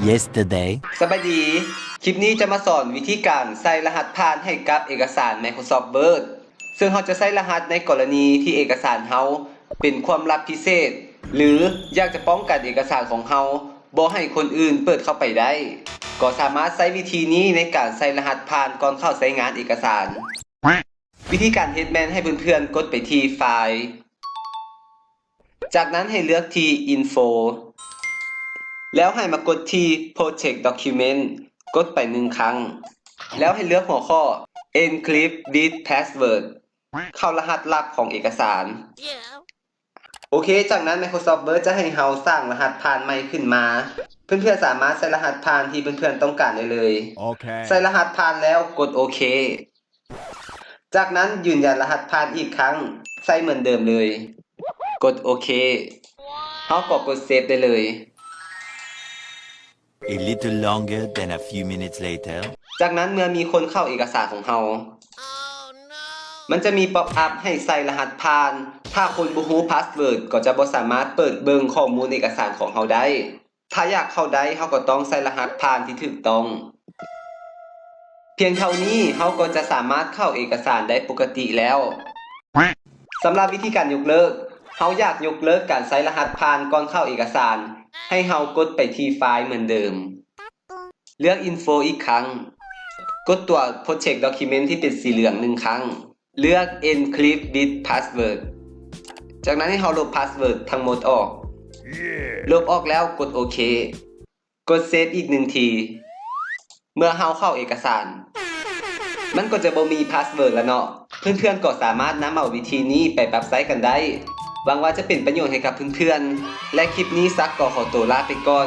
Yesterday. ສະບາຍດີ ຄລິບນີ້ຈະມາສອນວິທີການໃສ່ລະຫັດຜ່ານໃຫ້ກັບເອກະສານ Microsoft Word ເຊິ່ງເຮົາຈະໃສ່ລະຫັດໃນກໍລະນີທີ່ເອກະສານເຮົາເປັນຄວາມລັບພິເສດ ຫຼື ຢາກຈະປ້ອງກັນເອກະສານຂອງເຮົາບໍ່ໃຫ້ຄົນອື່ນເປີດເຂົ້າໄປໄດ້ ກໍສາມາດໃຊ້ວິທີນີ້ໃນການໃສ່ລະຫັດຜ່ານກ່ອນເຂົ້າໃຊ້ງານເອກະສານ. ວິທີການເຮັດແມ່ນໃຫ້ເພື່ອນໆກົດໄປທີ່ File ຈາກນັ້ນໃຫ້ເລືອກທີ່ Info ແລ້ວໃຫ້ມາກົດທີ່ Protect Document ກົດໄປໜຶ່ງຄັ້ງ ແລ້ວໃຫ້ເລືອກຫົວຂໍ້ Encrypt with Password ເຂົ້າລະຫັດລັບຂອງເອກະສານ. ໂອເຄ ຈາກນັ້ນ Microsoft Word ຈະໃຫ້ເຮົາສ້າງລະຫັດຜ່ານໃໝ່ຂຶ້ນມາ. ເພື່ອນໆສາມາດໃສ່ລະຫັດຜ່ານທີ່ເພື່ອນໆຕ້ອງການໄດ້ເລີຍ. ໃສ່ລະຫັດຜ່ານແລ້ວກົດໂອເຄ. ຈາກນັ້ນຢືນຢັນລະຫັດຜ່ານອີກຄັ້ງ ໃສ່ເໝືອນເດີມເລີຍ ກົດໂອເຄ ເຮົາກໍກົດເຊບໄດ້ເລີຍ. A little longer than a few minutes later. ຈາກນັ້ນເມື່ອມີຄົນເຂົ້າເອກະສານຂອງເຮົາ ມັນຈະມີ pop up ໃຫ້ໃສ່ລະຫັດຜ່ານ ຖ້າຄົນບໍ່ຮູ້ password ກໍຈະບໍ່ສາມາດເປີດເບິ່ງຂໍ້ມູນເອກະສານຂອງເຮົາໄດ້. ຖ້າຢາກເຂົ້າໄດ້ ເຮົາກໍຕ້ອງໃສ່ລະຫັດຜ່ານທີ່ຖືກຕ້ອງ. ພຽງເທົ່ານີ້ເຮົາກໍຈະສາມາດເຂົ້າເອກະສານໄດ້ປົກກະຕິແລ້ວ. ສຳລັບວິທີການຍົກເລີກ, ເຮົາຢາກຍົກເລີກການໃຊ້ລະຫັດຜ່ານກ່ອນເຂົ້າເອກະສານ, ໃຫ້ເຮົາກົດໄປທີ່ File ເໝືອນເດີມ. ເລືອກ Info ອີກຄັ້ງ. ກົດຕົວ Protect Document ທີ່ເປັນສີເຫຼືອງໜຶ່ງຄັ້ງ. ເລືອກ Encrypt with Password. ຈາກນັ້ນໃຫ້ເຮົາລົບ password ທັງໝົດອອກ. ລົບອອກແລ້ວກົດໂອເຄ. ກົດເຊບອີກໜຶ່ງທີ. ເມື່ອເຮົາເຂົ້າເອກະສານ, ມັນກໍຈະບໍ່ມີ password ລະເນາະ. ເພື່ອນໆກໍສາມາດນຳເອົາວິທີນີ້ໄປປັບໃຊ້ກັນໄດ້. ຫວັງວ່າຈະເປັນປະໂຫຍດໃຫ້ກັບເພື່ອນໆ ແລະ ຄລິບນີ້ສັກກໍຂໍໂຕລາໄປກ່ອນ.